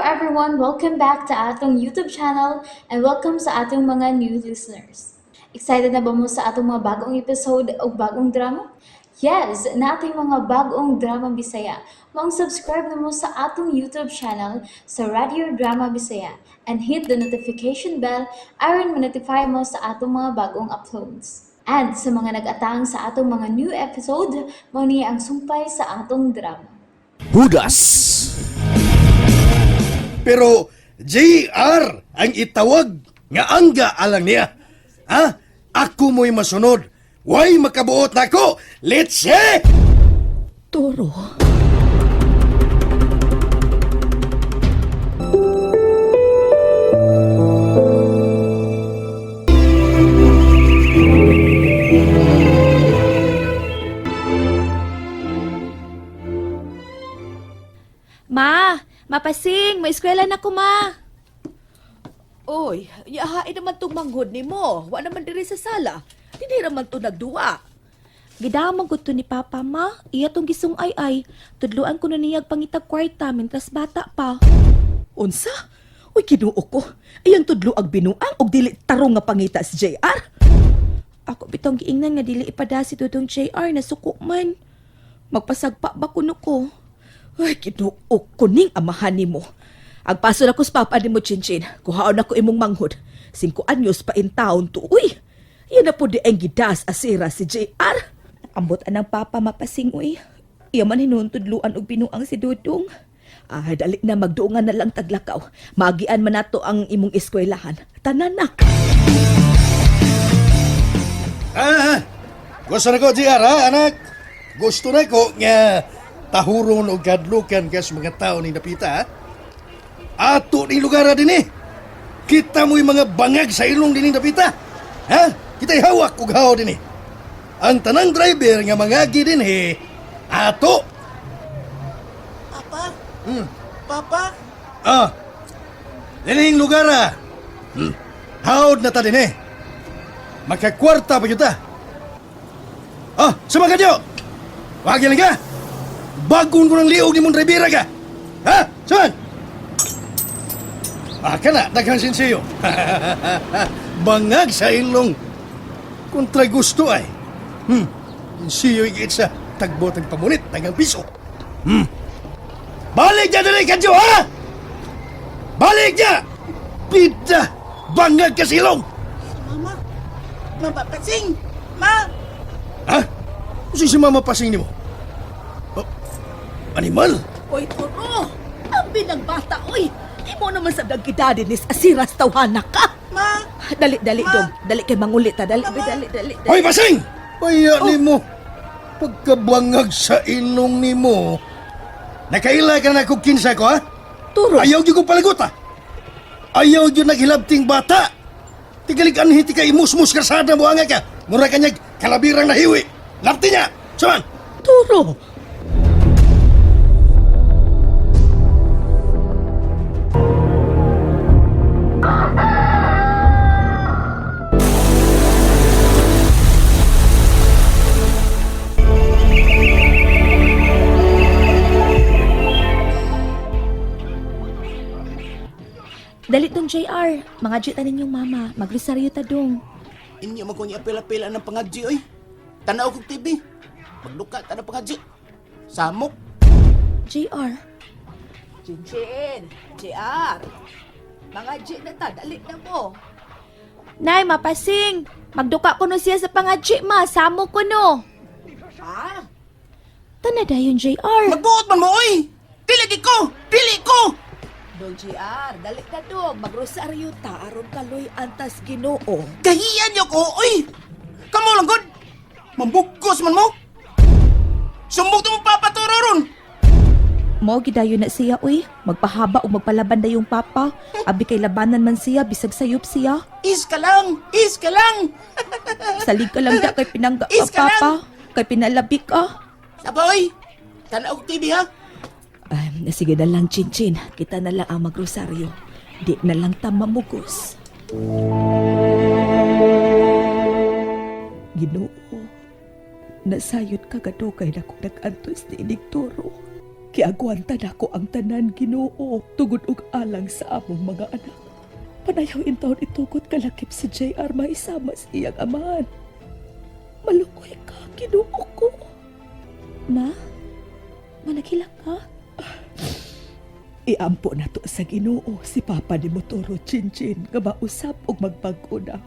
everyone! Welcome back to atong YouTube channel and welcome sa atong mga new listeners. Excited na ba mo sa atong mga bagong episode o bagong drama? Yes, nating mga bagong drama Bisaya. Maong subscribe na mo sa atong YouTube channel sa Radio Drama Bisaya and hit the notification bell aron ma-notify mo sa atong mga bagong uploads. And sa mga nag-atang sa atong mga new episode, mao ni ang sumpay sa atong drama. Hudas. Pero JR ang itawag nga angga alang niya. Ha? Ako mo'y masunod. Way makabuot nako. Let's see! Toro. Ma, mapasing, may eskwela na ko, ma. Oy, yahain naman tong manghod nimo. Wa naman diri sa sala. Dili raman to nagduwa. Gidamong ko to ni Papa, ma. Iya tong gisung ay ay. Tudluan ko na niyag pangitag kwarta mintras bata pa. Unsa? Uy, Kinuo ko. Iyang tudlo ang binuang og dili tarong nga pangita si JR. Ako bitong giingnan nga dili ipada si Dudong JR na suko man. Magpasagpa ba kuno ko? Ay, Kinuo ko ning amahan nimo. Agpaso na ko sa papa nimo, Chinchin. Kuhaon ako imong manghod. 5 anyos pa in town to. Uy, yan na po di ang gidas asira si JR. Ambot anang Papa, mapasing, uy. Iya man hinuon tudluan og binuang si Dudong. Ay, dali na, magduungan na lang taglakaw. Magian man nato ang imong eskwelahan. Tanan na. Ah, gusto na ko JR ha, anak. Gusto na ko nga tahuron og kadlukan kas mga tao ning dapita. Ha? Ato ning lugar din eh. Kita mo'y mga bangag sa ilong din dapita. Ha? Kita'y hawak og haw din eh. Ang tanang driver nga mangagi din eh, ato. Papa? Papa? Ah, dining lugar ah. Hawd na ta din eh. Makakwarta pa kita. Ah, sama ka diyo. Wagi lang ka. Bagon ko ng liog ni mong drivera ka. Ha? Saan? Ah, kana, daghang sinsiyo. Bangag sa ilong. Kontra gusto ay. Sinsiyo igit sa tagbot ang pamunit, daghang piso. Balik niya dali kadyo, ha? Balik niya! Pida! Bangag ka silong! Mama? Mama, pasing! Ma! Ha? Kasi si mama pasing nimo? Oh, animal! Oy, Toro! Ang binang bata, oy! Imo naman sa dagkidadi ni asiras tawhana ka! Ma! Dali, dali, Ma! dong. Dali kay mangulit ta. Dali, Mama! dali, dali, dali. Hoy, pasing! Paya nimo! Pagkabangag sa ilong nimo, nakaila ka na kog kinsa ko, ha? Turo! Ayaw gyud ko palagot, ha? Ayaw gyud naghilabting bata! Tigalig anhi ti ka imusmus kasada mo anga ka! Mura kanyag kalabirang nahiwi! Lapti niya! Suman! Turo! Dali dong JR, mga ta ninyong mama, magrosaryo ta dong. Inyo man kong iapil-apila ng pangadji, oy. Tanaw kong TV. Magduka ta ng pangadji. Samok. JR, Chinchin! JR! Mga G na ta, dali na mo. Nay, mapasing. Magduka ko no siya sa pangadji, ma. Samo ko no. Ha? Tana dayon, JR. Magbuot man mo, oy! Dili gid ko! Dili ko! Dong JR, dali na dong. Magrosaryo ta, aron kaloy antas Ginoo. Kahiyan niyo ko, oy! Kamo lang gud! Mambugkos man mo! Sumbong to mong papaturo ron! Mo gidayon na siya, uy. Magpahaba o magpalaban na yung papa. Abi kay labanan man siya, bisag sayop siya. Is ka lang! Is ka lang! Salig ka lang da kay pinangga ka, Is ka papa. Kay pinalabi ka. Saboy! Tanaw kong TV, ha? Ay, sige na lang, Chinchin. Kita na lang ang magrosaryo. Di na lang ta mamugos. Ginoo, nasayod ka gadugay na kung nag-antos ni inig turo. Giagwanta nako ang tanan, Ginoo, tungod og alang sa among mga anak. Panayaw intawon itugot kalakip si JR maisama sa iyang amahan. Maluoy ka, Ginoo ko. Ma? Manakilak ka? Iampo na to sa Ginoo si Papa ni Motoro Chinchin nga mausap og magbag-o na.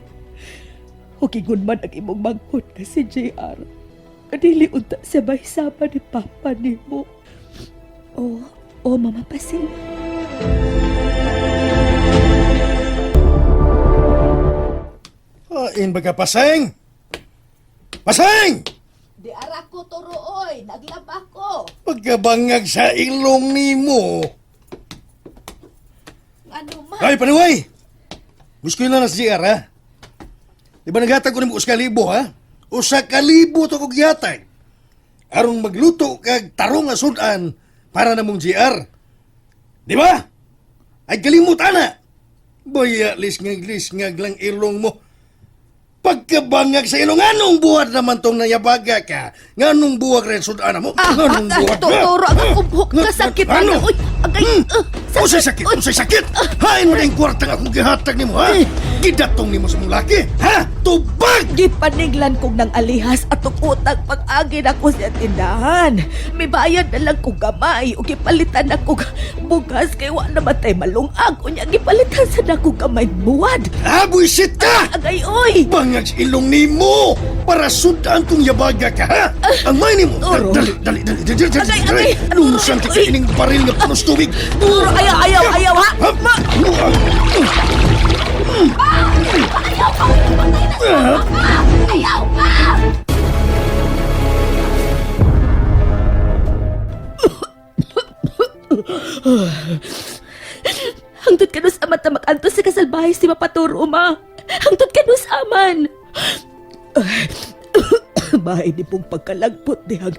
Ug ingon man ang imong manghod nga si JR. Dili unta siya mahisama ni Papa nimo. Oh, oh, Mama Pasing. Hain ba ka, Paseng? Paseng! Di ara ko turuoy, naglaba ko. Pagkabangag sa ilong nimo. Ano man? Ay, panuway! Gusto na na si JR, ha? Di ba naghatag ko nimo 1,000, ha? 1,000 to kog gihatag. Aron magluto kag tarong nga sudan para namong JR. Di ba? Ay kalimot ana. Boya, lisngag-lisngag lang ilong mo. Pagkabangag sa ilong, anong buhat naman tong nayabaga ka? Nganong buwag rin sudan mo? Nganong Ah, buwag? turo ang akong buhok kasakit Ano? ana. Uy, agay. Unsay sakit? Unsay sakit? Hain mo na yung kwarta nga akong gihatag nimo, ha? Gidatong nimo sa mong laki, ha? Tubag! Gipaniglan kong nang alihas atong utang pag-agi na ko sa tindahan. May bayad na lang kong gamay o gipalitan na kong bugas kay wa na matay malungag. Unya gipalitan sa na kong gamay buwad. Ha, buisit ka! Agay oy! Bangag sa ilong nimo! Para sudan tong yabaga ka, ha? Ang may nimo! Turo. Dali, dali, dali, dali, dali, Agay, dali, agay! Lumusan ka sa Uy. ining baril nga punos tubig! Turo, ayaw, ayaw, ayaw, ha? Ha? Hangtod ka sa mata makanto sa kasalbahe si Mapaturo, ma. Hangtod ka sa aman. Bahay ni pong pagkalagpot dihang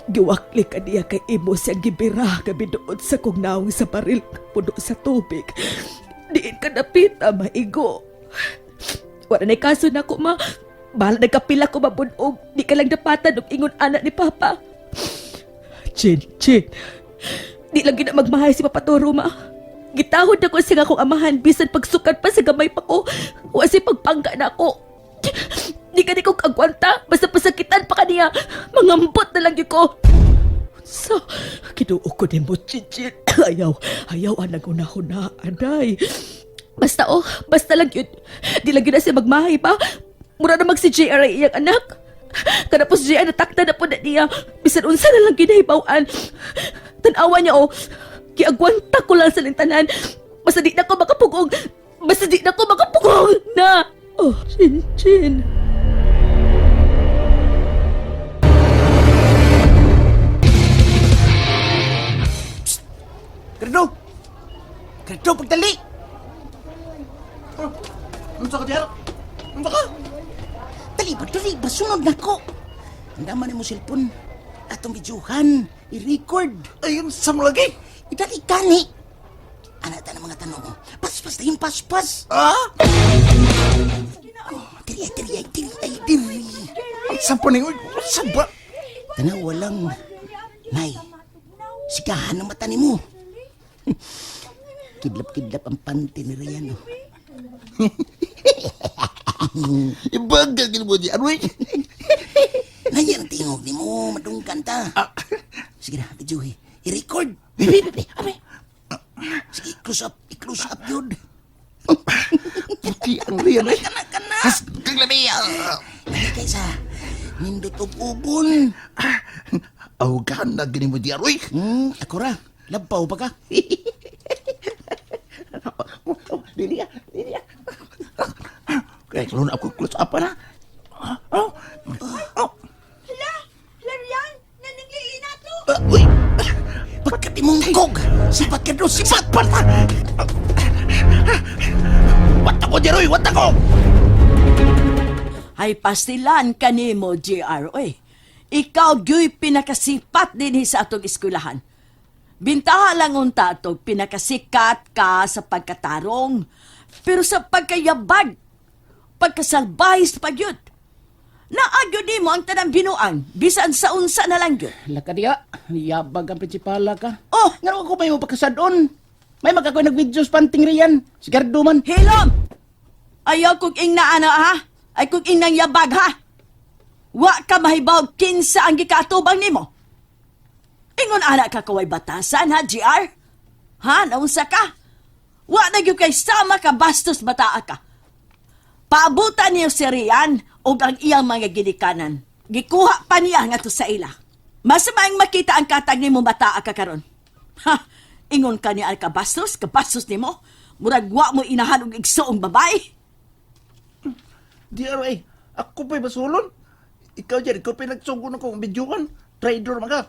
giwakli ka niya kay imo siyang gibira gabi doon sa kong naong sa baril puno sa tubig. Diin ka napita, maigo. Wala na'y kaso na ko, ma. Bahala nagkapila ko mabunog. Di ka lang dapatan og ingon anak ni Papa. Chin, chin. Di lang gina magmahay si Papaturo, ma. Gitahod ako sa akong amahan bisan pagsukat pa sa gamay pa ko. Wa si pagpangga na ako. Di ka ni ko kagwanta, basta pasakitan pa kaniya. Mangambot na lang gyud ko. So, kinuo ko ni mo, Chinchin. Ayaw, ayaw ang nagunahuna, anay. Basta oh, basta lang yun. Di lang yun na siya magmahay pa. Mura na mag si JR ay iyang anak. Kanapos JR natakta na po na niya. Bisan unsa na lang ginahibawan. Tanawa niya oh, giagwanta ko lang sa lintanan. Basta di na ko makapugong. Basta di na ko makapugong na. Oh, Chin Chin. Credo! Credo, pagdali! Oh, unsa ka diyan? Unsa ka? Dali ba, dali ba, sunod na ko. Ang dama ni mo cellphone. Atong videohan, i-record. Ayun, sa mo lagi? Idali kani. Anak ta ng mga tanong. Paspas na yung paspas. Ah? Oh, diri ay, diri ay, diri ay, diri. Ang sampo ni Uy, sa ba? Tanaw walang. Nay, sigahan ang mata ni mo. Kidlap-kidlap ang panty ni Rian. Oh. Ibagal gin mo di Arwin. Nay, ang tingog ni mo, madunggan ta. Sige na, video eh. I-record. Bibi, bibi, abi. Sige, close up. I-close up yun. Puti ang Rian ay. Kana, kana. Hasgang lami. Dali kaysa, nindot og ubon. Awgan na gini mo di Arwin. Ako ra. Labaw pa ka. Dili ah, dili ah. Kaya klon ako close up na. Oh. Oh. Hala! Rian! Nananglilina to! Uy. Pagkatimungkog. Sipat ka doon, sipat! Parta. Wat ako di Arwin, wat ako. Ay pastilan kanimo, JR, oy. Ikaw gyuy pinakasipat dinhi sa atong eskwelahan. Bintaha lang unta atong pinakasikat ka sa pagkatarong, pero sa pagkayabag, pagkasalbahis pa gyud. Naagyo di mo ang tanang binuang, bisan sa unsa na lang gyud. Laka diya, yabag ang prinsipala ka. Oh! Ngano ako may mapakasadon? May magakoy nag-videos panting riyan. Si Gardo man. Hilom! Ayaw kong ingna ana ha? Ay kong ingnang yabag ha? Wa ka mahibaw kinsa ang gikaatubang nimo. Ingon ana ka kaway batasan ha, GR? Ha, naunsa ka? Wa na gyud kay sama ka bastos bataa ka. Paabutan niyo si Rian og ang iyang mga ginikanan. Gikuha pa niya ngadto sa ila. Masama ang makita ang katag nimo bataa ka karon. Ha, ingon ka niya ka bastos, kabastos nimo. Murag wa mo inahan og igsoong babae. DRA, ako pa'y basulon. Ikaw dyan, ikaw pa'y nagsugo na kong videoan. Trader mga.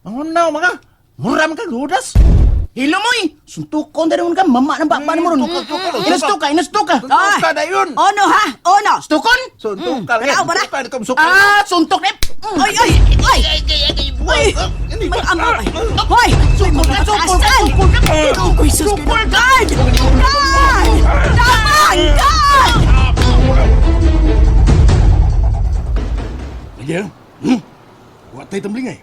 Mangunaw mga. Mura mga gudas. Hilo mo eh! Suntukon na rin ka, mama ng baba mo ron. Inasto ka, inasto ka! Suntok ka na yun. Ono ha, ono. Stukon? Suntok ka. Wala, wala. Suntok ka, suntok ka. Ah, suntok na! Oy, oy, oy. Oy, mga amo ay. Hoy, Sukol ka, sukol ka, sukol ka! Uy, sus ko. God! God! Tabang! God! Lagi ha? Wa tay tumbling ay.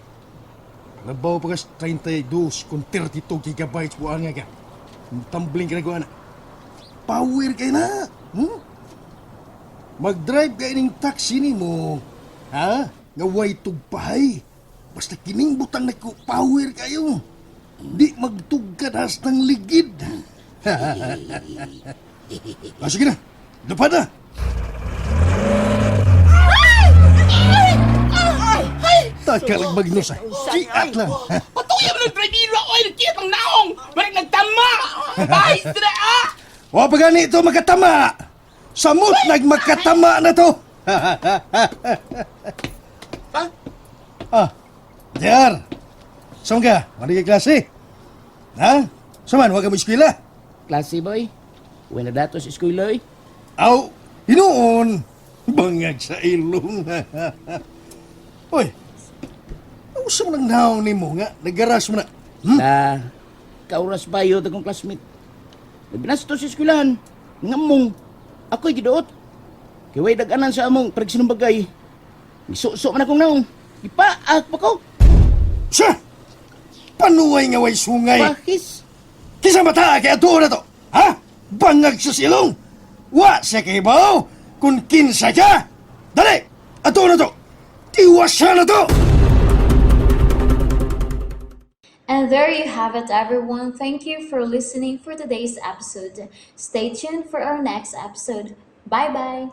Labaw pa kas 32 kung 32 gigabytes buwan nga ka. Tumbling ka na ko ana. Power kay na. Mag-drive ka ining taxi ni mo. Ha? Nga way tugpahay. Basta kining butang na ko, power kayo. Di magtugkad hastang ligid. Sige na. Lupad na. Takalag magnus ay. Kiat lang. Patuya mo ng drivero ako ay nagkiyat ang naong! Balik nagtama! Bahis na ah! Wa pa gani ito makatama. Samot nagmakatama na to. Ah, Jar. Saan ka? Wala ka klase? Ha? Saman, wag ka mo eskwela. Klase boy, wala dato sa eskwela eh. Aw, hinuon. Bangag sa ilong. Oy, usa mo nang naon ni mo nga. Nagaras mo na. Na, kauras bayo akong classmate. Nagbinasto sa eskwelahan. Ngamong, ako'y giduot. Kay way dag-anan sa among pagsinumbagay. Gisuso man akong naong. Ipaak pa ko. Siya! Panuway nga way sungay. Bahis. Kisa mata kay ato na to. Ha? Bangag sa silong. Wa siya kay baw kung kinsa ka. Dali! Ato na to. Tiwas siya na to. And there you have it, everyone. Thank you for listening for today's episode. Stay tuned for our next episode. Bye bye.